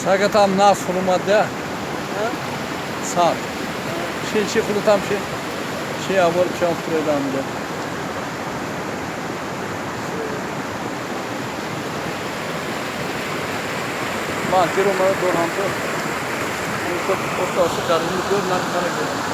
Сагатам нас фурумада. Саг. Чи чи худатам чи чи аввал чам фурудамда. Ма гиру ма дор ҳам то. Оста оста гармӣ дор на кана гиру.